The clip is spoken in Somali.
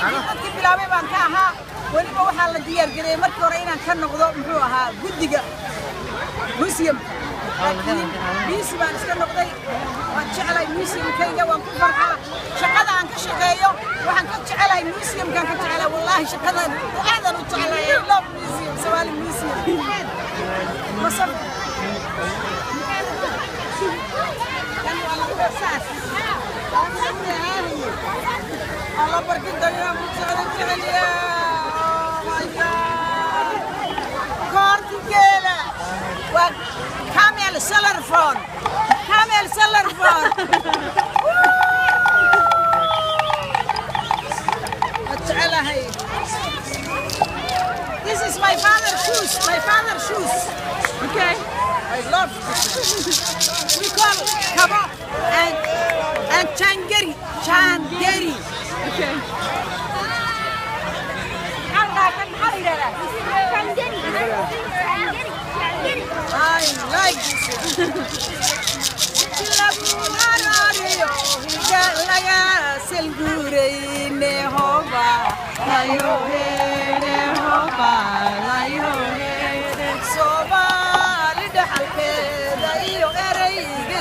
Training-kii dadkii bilaabay baan ka ahaa. Weliba waxaa la diyaar gareeyey markii hore inaan ka noqdo, muxuu ahaa, guddiga museum-ka, laakiin busy baan iska noqday. Waan jeclahay museum-kayga, waan ku farxaa shaqada aan ka shaqeeyo. Waxaan ka jecelahay museum-kaan ka jecelahay. Wallaahi, shaqadan aadan u jeclahay. I love museum, Somali Museum. Masaf kan waa lagu saas. Allah, barkinta inaan ku jecel jeceliyaa. Oh my God, koorti geela waa camel saddle phone, camel saddle phone. Waan jecelahay. This is my father's shoes, my father's shoes. Okay. I love this. We call kabo and changeri, changeri. Okay. Maxaa la yidhahdaa? I like this one. Lagu haraariyo higa laga salguurayne hoba layohene hoba layohene. Soomaali dhaxalkeeda iyo ereyga.